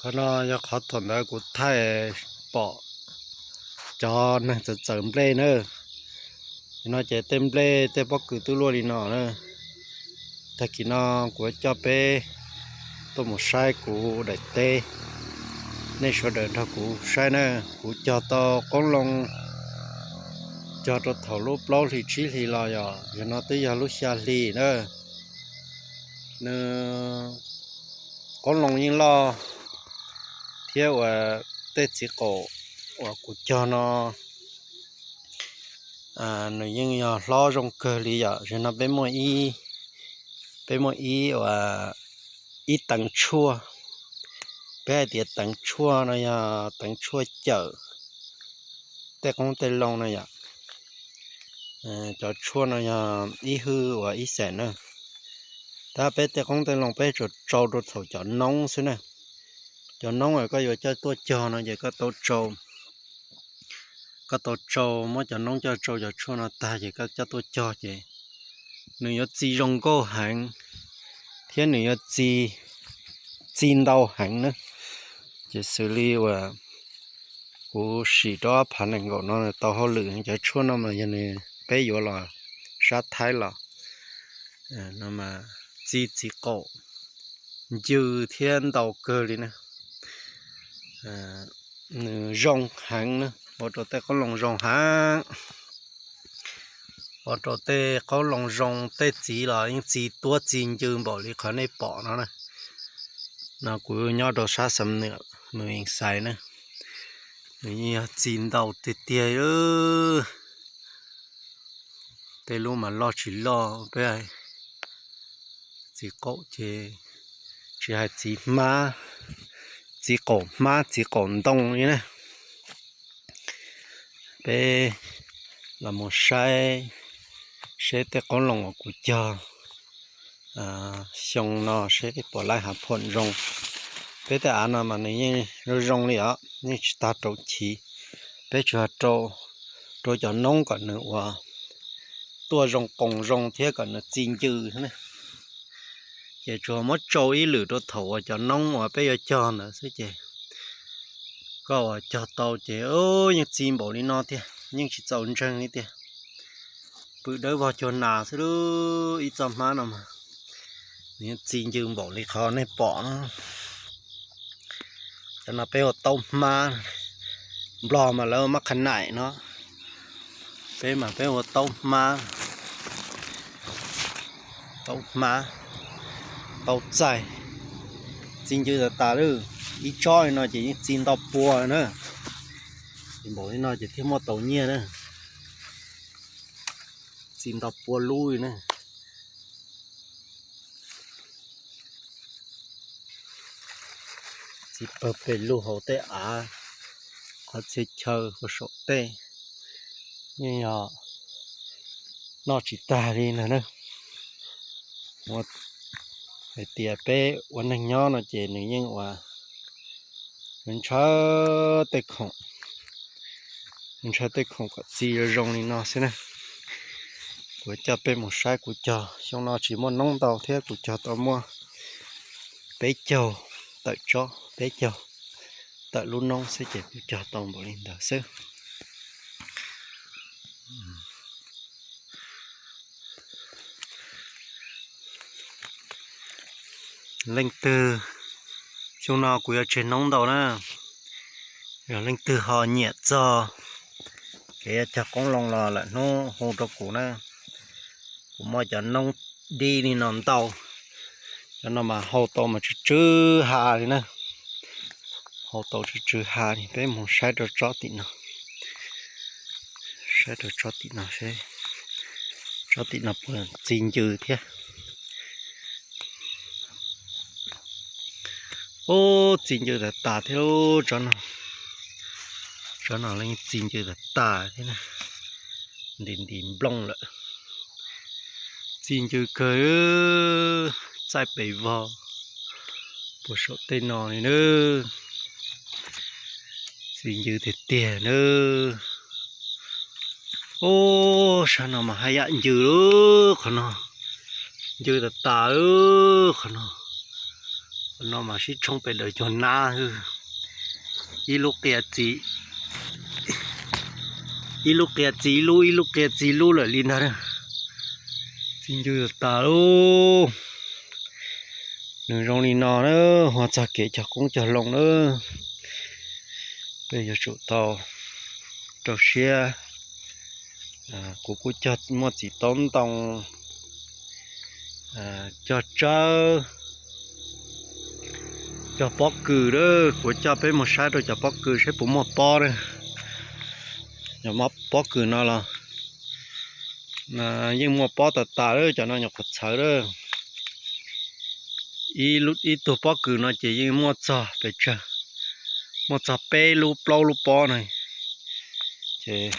Qhov no yog qhov thaum ntawd kuv thaij pom cov neeg txawm txawm nplej na. No ces tej nplej tej pob kws twb luaj li no na. Tag kis no kuv coj peb tuaj mus saib kuv daim teb, nej sawv daws nrog kuv saib na. Kuv cog tau qoob loo, cog rau thaum lub plaub hlis tsib hlis los yog, yog no twb yog lub xya hlis na. Nws qoob loo yeej loj thiab uas tej txiv qaum uas kuv cog no nws yeej yog hlob zoo kawg li yom. Zaum no peb muaj ib, peb muaj ib uas ib teev tshuaj. Peb hais tias teev tshuaj no yog teev tshuaj cawm tej qoob tej loo no yom. Cov tshuaj no yog ib hwj uas ib xees na. Tab peb tej qoob tej loo peb tsuas tsau rau thaum cov noob xwb na. Cov noob uas koj yuav coj tuaj cog no ces koj tau tsau, koj tau tsau muab cov noob coj tsau cov tshuaj no tag ces koj coj tuaj cog ces nws yuav txi zoo nkauj heev thiab nws yuav txi, txi ntau heev na. Ces xws li uas kuv sim rau ob phav nees nkaum no tau hauj lwm, cov tshuaj no mas yog nws peb yuav los sab Thaib los no mas txi txiv qaum ncw thiab ntau kawg li na. Nws zoo heev na, ua rau tej qoob loo zoo heev, ua rau tej qoob loo zoo, tej txiv los yeej txi tuab txi ncw npaum li qhov nej pom no na. No kuv nyob rau sab Xam Nwm, Mws Yees Xais na, nws yeej yog txi ntau tiag tiag. Tej lub mas loj tsis loj peb, txiv qaum ces tsis hais txiv hmab, txiv qaum hmab txiv qaum ntoo li na. Peb los mus saib seb tej qoob loo uas kuv cog xyoo no seb puas laib hav phuam zoo. Peb tej av no mas nws yeej zoo zoo li os, yeej tsis tag rau chiv. Peb tsuas rau cov noob kom nws ua tuaj zoo qoos zoo thiab kom nws txi ncw na. Ces tsuas muab tsau ib lwm rau thaum uas cov noob uas peb yuav cog ntawd xwb ces koj uas cog tau ces yeej txi npaum li no tiag, yeej tsis txaus ntseeg li tiag. Pw dawb vog cuag nas xwb lub ib txoj hmab no mas, nws yeej txi ncw npaum li qhov nej pom no. Cov no peb ua taub hmab, Nplog mas lawv ua mab qha naim no, peb mas peb ua taub hmab, taub hmab, taub txaij, txi ncw tas tas lawm. Ib tsob li no ces yeej txi ntau pua na. Npaum li no ces thiaj muaj tau nyiaj na. Txi ntau pua lub li na. Txi pawg pes lug hauv tej av, qhov txhia chaw puag saum tej, yeej yog noj tsis tag li ntag na. Hais tias peb ua neeg nyob no ces nws yeej ua ntshaw tej khoom, ntshaw tej khoom kom txi zoo zoo li no xwb na. Kuv coj peb mus saib kuv cog, xyoo no tsis muaj noob ntau thiab kuv cog tau muaj peb caug tawm tsob, peb caug tawm lub noob xwb ces kuv cog tau npaum li ntawd xwb. Leej twg, xyoo no kuv yuav tseg noob ntau na, yog leej twg ho nyiam txog kev cog qoob loo los lawm hnub hu rau kuv na. Kuv muaj cov noob dib li no ntau, cov no mas hau tau mas tsw tsw ha li na, hau tau tsw tsw ha li. Peb mus saib rau tsob tim no, saib rau tsob tim no seb tsob tim no puas txi ncw thiab. Ub, txi ncw tas tas thiab lub tsob no, tsob no yeej txi ncw tas tas thiab, nti nti nplooj lawm. Txi ncw kawg, txaij pes vog puag saum tej no li na. Txi ncw tiag tiag na. Ub, sab no mas haj yam ncw lub qhov no, ncw tas tas lub qhov no. No mas sib tshoob pem daws cuag nab, ib lub qia txiv, ib lub qia txiv ib lub, ib lub qia txiv ib lub lawm li ntag. Txi ncw tas lub. Nws zoo li no na, ho txog kev cog qoob cog loo na, peb yuav tsum tau rau siab. Kuv kuj cog muaj txiv taub ntoo, cog tsawb, cog pob kws a. Kuv coj peb mus saib rau cov pob kws saib puas muaj pob na. Cov pob kws no los yeej muaj pob tas tas lawm, cov no nyuam qhuav txhawv lawm. Ib tug pob kws no ces yeej muaj txog pes tsawg, muaj txog peb lub plaub lub pob no. Ces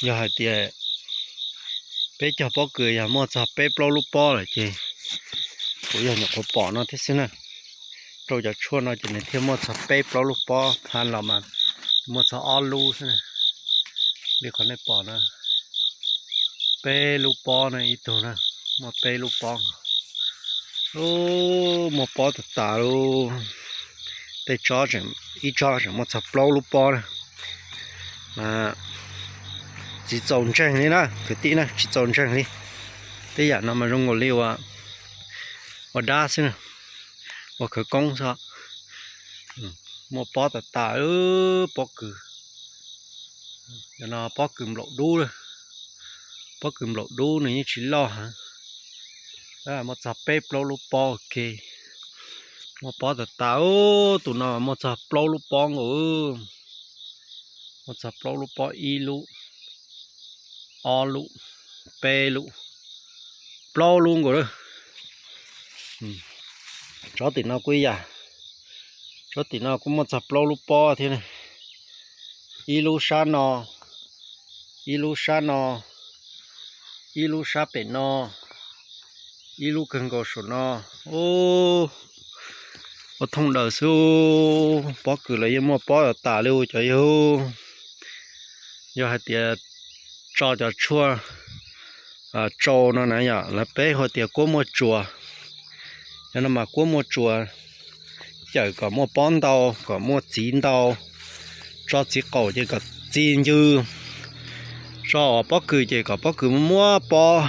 yog hais tias peb cog pob kws yog muaj txog peb plaub lub pob lawm ces kuv yog nyuam qhuav pom no thiab xwb na. Rau cov tshuaj no ces nws thiaj muaj txog peb plaub lub pob, pha los mas muaj txog ob lub xwb. Li qhov nej pom no, peb lub pob no ib tug na, muaj peb lub pob. Muaj pob tas tas lub. Tej tsob, ib tsob tseem muaj txog plaub lub pob na. Tsis txaus ntseeg li na kwv tij na, tsis txaus ntseeg li. Tej yam no mas zoo nkaus li ua dab xwb na, ua khawv koob xwb. Muaj pob tas tas, pob kws. Cov no pob kws nplaum dub, pob kws nplaum dub nws yeej tsis loj heev. Muaj txog peb plaub lub pob ua ke. Muaj pob tas tas, tus no muaj txog plaub lub pob nkaus. Muaj txog plaub lub pob, ib lub, ob lub, peb lub, plaub lub nkaus lawm. Tsob tim no kuj ib yam, tsob tim no kuj muaj txog plaub lub pob thiab. Ib lub sab no, ib lub sab no, ib lub sab pem no, ib lub kawg nkaus saum no. Ua thooj daws xwb, pob kws los yeej muaj pob tas tas li cov yawg. Yog hais tias tso cov tshuaj tsau no na yom, lawv peb hu tias kuab muaj tsuas. Cov no mas kuab muaj tsuas, cawm kom muaj pob ntau, kom muaj txiv ntau. Tso txiv qaum ces kom txi ncw. Tso pob kws ces kom pob kws muaj pob,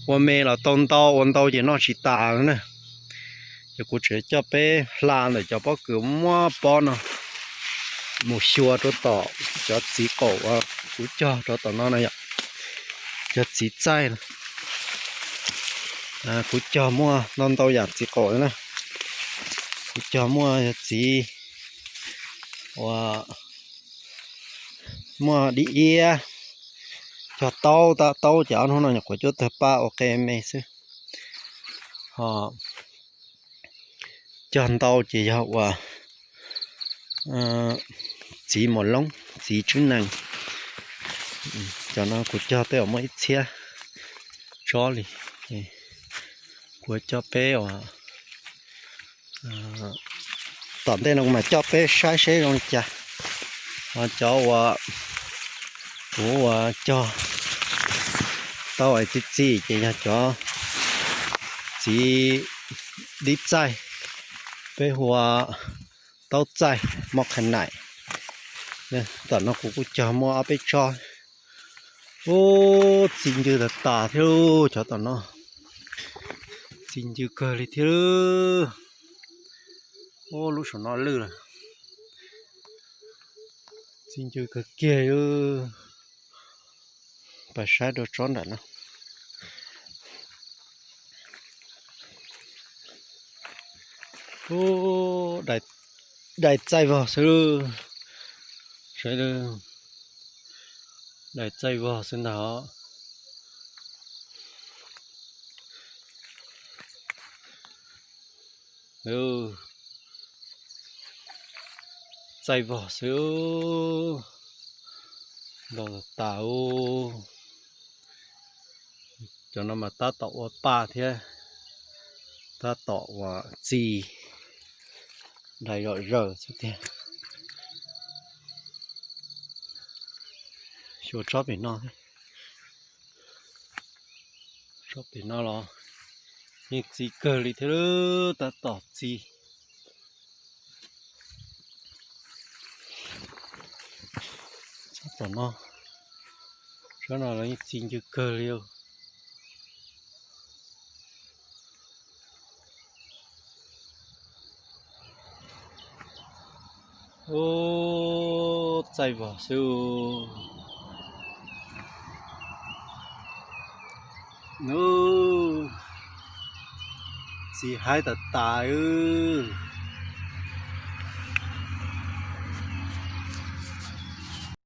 ua me los tau ntau, ua ntau ces noj tsis tas na. Ces kuv tseem coj peb hla ntawm cov pob kws muaj pob no mus xyuas rau tom cov txiv qaum uas kuv cog rau tom no na yom. Cov txiv txaij, kuv cog muaj ntau ntau yam txiv qaum na. Kuv cog muaj txiv uas muaj dib iab, cog taub, tab taub ces ob hnub no nyuam qhuav cuab tawg paj ua qe me xwb. Ho cog ntau ces yog uas txiv mos loob, txiv tswb nees. Cov no kuv cog tej uas muaj ib txhiab tsob li. Kuv coj peb uas tom ntej no kuv mam coj peb saib seb zoo li cas. Cov uas kuv uas cog tau es txi txi ces yog cov txiv dib txaij, peb hu ua taub txaij moj qha naim. Tom no kuv kuj cog muaj ob peb tsob. Ub, txi ncw tas tas thiab cov tom no. Txi ncw kawg li thiab. Ub, lub saum no lwj lawm. Txi ncw kawg kiag. Pas saib rau tsob nram no. Ub, dai txaij vog xwb. Saib, dai txaij vog xwb ntag. Txaij vog xwb. Ntau tas. Cov no mas tab tom ua paj thiab, tab tom ua txi, dai zom zaws xwb tiag. Xyuas tsob pem no, tsob pem no los Yeej txi kawg li thiab, tab tom txi. Tom no, sab no los yeej txi ncw kawg li. Ub, txaij vog xwb. Ub, txi haib tas tas wb.